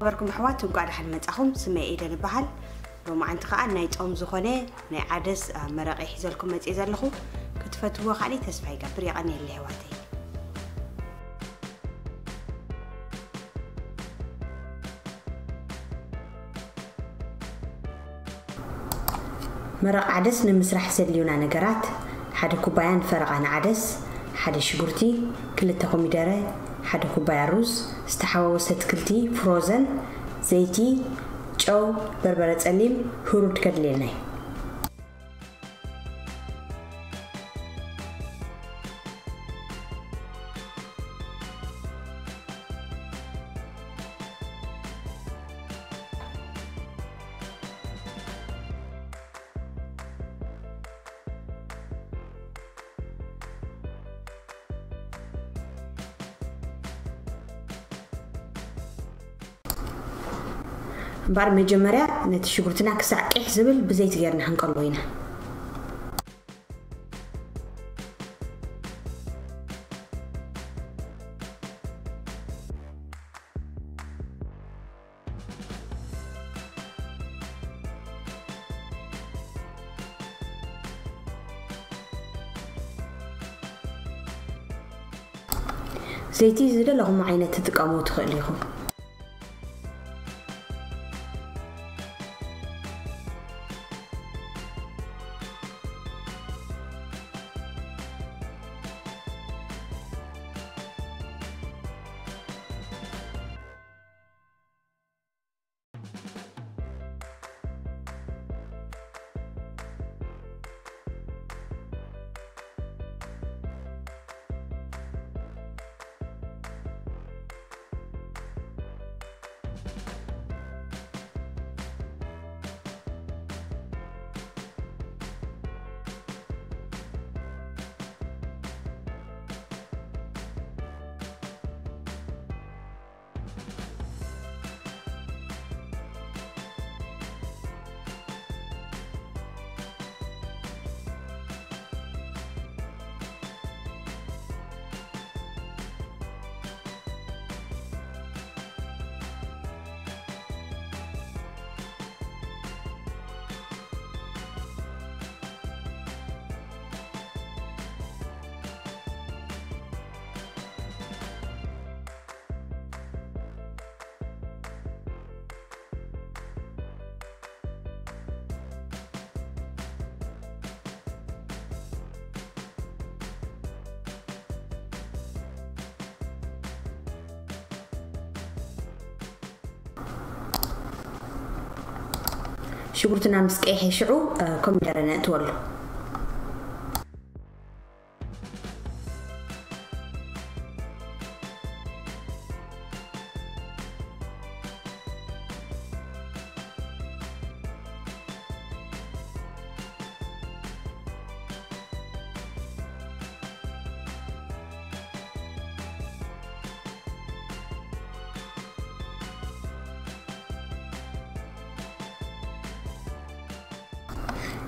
ነበርኩም ኣሕዋት፣ እንኳዕ ደሓን መጻኹም። ስመይ ኤደን እበሃል። ሎማዓንቲ ከኣ ናይ ጾም ዝኾነ ናይ ዓደስ፣ አ፣ መረቐ ሒዘልኩም መጽእ ዘለኹ። ክትፈትዎ ከኣኒ ተስፋ ይገብር። የቐንየለይ ኣሕዋተይ። መረቕ ዓደስ ንምስራሕ ዘድልዩና ነገራት፣ ሓደ ኩባያን ፈረቓን ዓደስ፣ ሓደ ሽጉርቲ፣ ክልተ ኮሚደረ፣ ሓደ ኩባያ ሩዝ፣ ዝተሓዋወሰ ኣትክልቲ ፍሮዘን፣ ዘይቲ፣ ጨው፣ በርበረ ጸሊም፣ ህሩድ ከድልየና እዩ። እምበኣር መጀመርያ ነቲ ሽጉርትና ክሳዕ ቂሕ ዝብል ብዘይቲ ጌርና ክንቀልዎ ኢና። ዘይቲ ዝደለኹም ዓይነት ትጥቀሙ ትኽእሉ ኢኹም። ሽጉርትና ምስ ቀይሐ ሽዑ፣ እ፣ ኮሚደረ ነእትወሉ።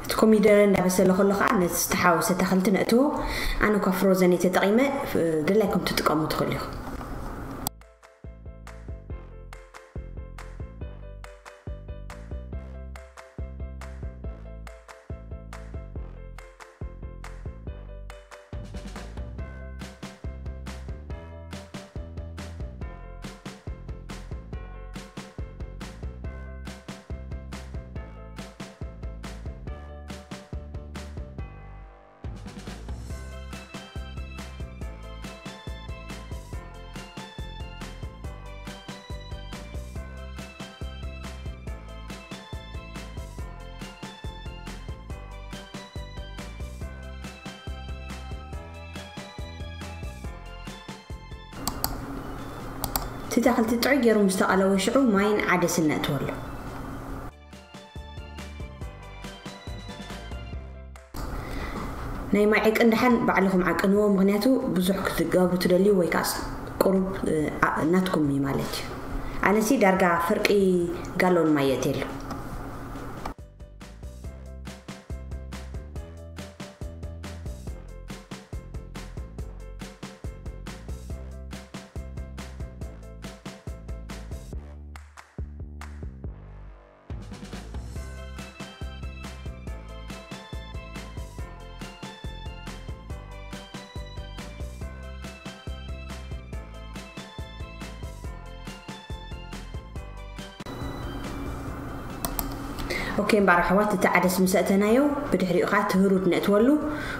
እቲ ኮሚደረ እንዳበሰለ ከሎ ከዓ ነቲ ዝተሓወሰ ኣታኽልቲ ነእትዎ። ኣነ እኳ ፍሮዘን እየ ተጠቒመ፣ ድላይኩም ትጥቀሙ ትኽእሉ ኢኹም። እቲ ተኽልቲ ጥዑይ ገይሩ ምስ ተቐለወ ሽዑ ማይን ዓደስን ነእትወሉ። ናይ ማይ ዕቅን ደሓን ባዕልኹም ዓቅንዎ፣ ምኽንያቱ ብዙሕ ክትገብሩ ትደልዩ ወይ ከዓስ ቁሩብ፣ እ፣ ኣ-፣ ናትኩም እዩ ማለት እዩ። ኣነሲ ዳርጋ ፍርቂ ጋሎን ማይ የእትየሉ። ኦኬ፣ እምበኣር ኣሕዋት፣ እቲ ዓደስ ምስ ኣእተናዮ፣ ብድሕሪኡ ኸዓ እቲ ህሩድ ነእትወሉ።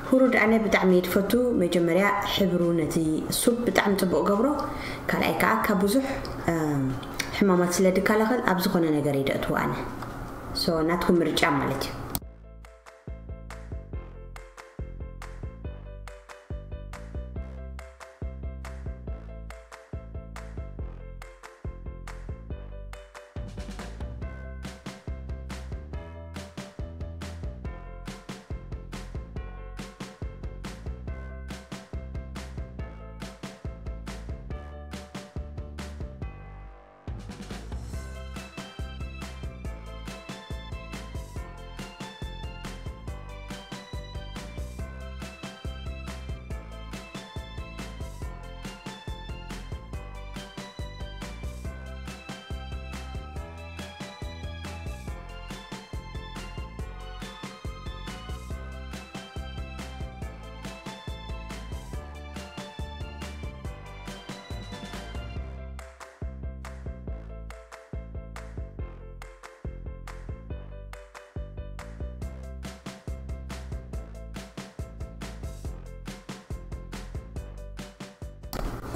ህሩድ ኣነ ብጣዕሚ እየ ዝፈቱ። መጀመርያ ሕብሩ ነቲ ሱፕ ብጣዕሚ ጽቡቕ ገብሮ። ካልኣይ ከኣ ካብ ብዙሕ፣ እም፣ ሕማማት ስለ ዝከላኸል ኣብ ዝኾነ ነገር እየ ደእትዎ ኣነ። ሶ፣ ናትኩም ምርጫ ማለት እዩ።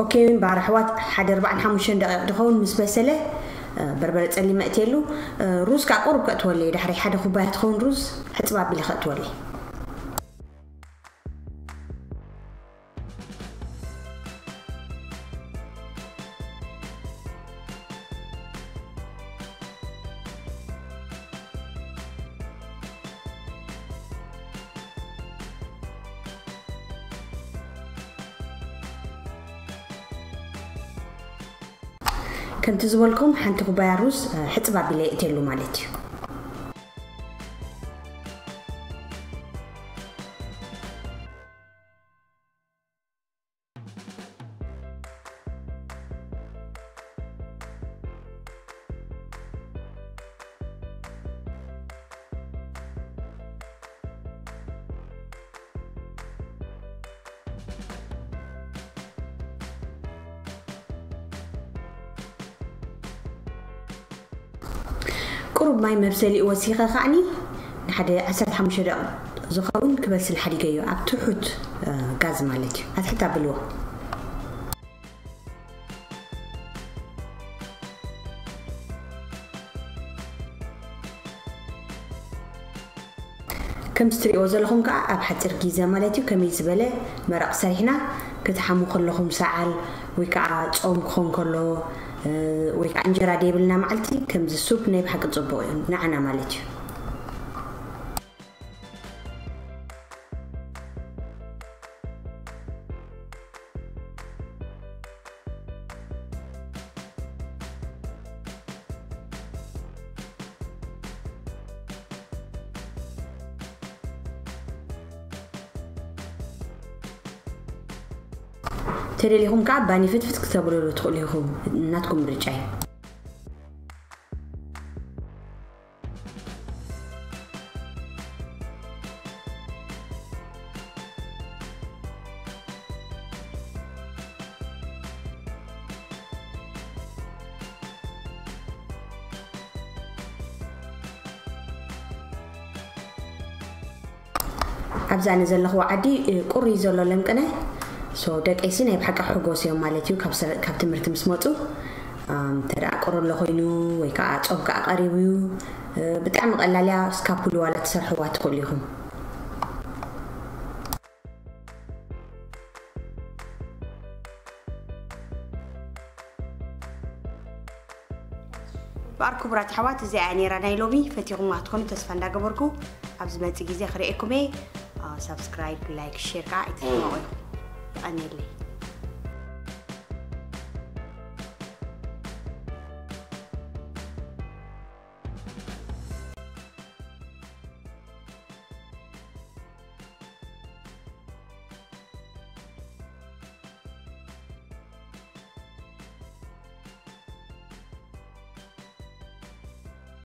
ኦኬ፣ እምበኣር ኣሕዋት፣ ሓደ ኣርባዓን ሓሙሽተን ደቂቕ ዝኸውን ምስ በሰለ፣ እ፣ በርበረ ጸሊም መእትየሉ። እ፣ ሩዝ ከዓ ቁሩብ ከእትወለይ፣ ዳሕሪ ሓደ ኩባያ ትኸውን ሩዝ ሕጽብ ኣቢለ ከእትወለይ። ከምቲ ዝበልኩም ሓንቲ ኩባያ ሩዝ፣ እ፣ ሕጽብ ኣቢለ የእትየሉ ማለት እዩ። ቁሩብ ማይ መብሰሊ ወሲኸ ከዓኒ ንሓደ ዓሰርተ ሓሙሽተ ደቂቕ ዝኸውን ክበስል ሓዲገዮ፣ ኣብ ትሑት፣ እ፣ ጋዝ ማለት እዩ። ኣትሕት ኣብልዎ። ከምዚ ትሪእዎ ዘለኹም ከዓ ኣብ ሓፂር ግዜ ማለት እዩ ከመይ ዝበለ መረቕ ሰሪሕና ክትሓሙ ከለኹም ሰዓል ወይ ከዓ ጾም ክኾን ከሎ፣ እ፣ ወይ ከዓ እንጀራ ደይብልና መዓልቲ ከምዚ ሱፕ ናይ ብሓቂ ጽቡቕ እዩ ንዓና ማለት እዩ። ተደሊኹም ከዓ ባኒ ፍትፍት ክተብልሉ ትኽእሉ ኢኹም፣ ናትኩም ምርጫ እዩ። ኣብዚ ኣነ ዘለኽዎ ዓዲ፣ እ፣ ቁሪ ዘሎ ለምቅነ። ሶ ደቀይሲ ናይ ብሓቂ ሕጎስ እዮም ማለት እዩ፣ ካብ ስረ-፣ ካብ ትምህርቲ ምስ መፁ። ኣም፣ እንተ ደኣ ቁሪ ኣሎ ኮይኑ ወይ ከዓ ጾም ከዓ ቀሪቡ እዩ፣ እ፣ ብጣዕሚ ቀላል እያ። ስካፑሊ ዋላ ትሰርሕዋ ትኽእሉ ኢኹም። እምበኣር ክቡራት ኣሕዋት፣ እዚኣ እያ ነይራ ናይ ሎሚ። ፈቲኹማ ክትኮኑ ተስፋ እንዳገበርኩ፣ ኣብ ዝመጽእ ግዜ ክርእየኩም እየ። አ፣ ሳብስክራይብ፣ ላይክ፣ ሼር ከዓ ኣይትጥመቑ። የቐንየለይ።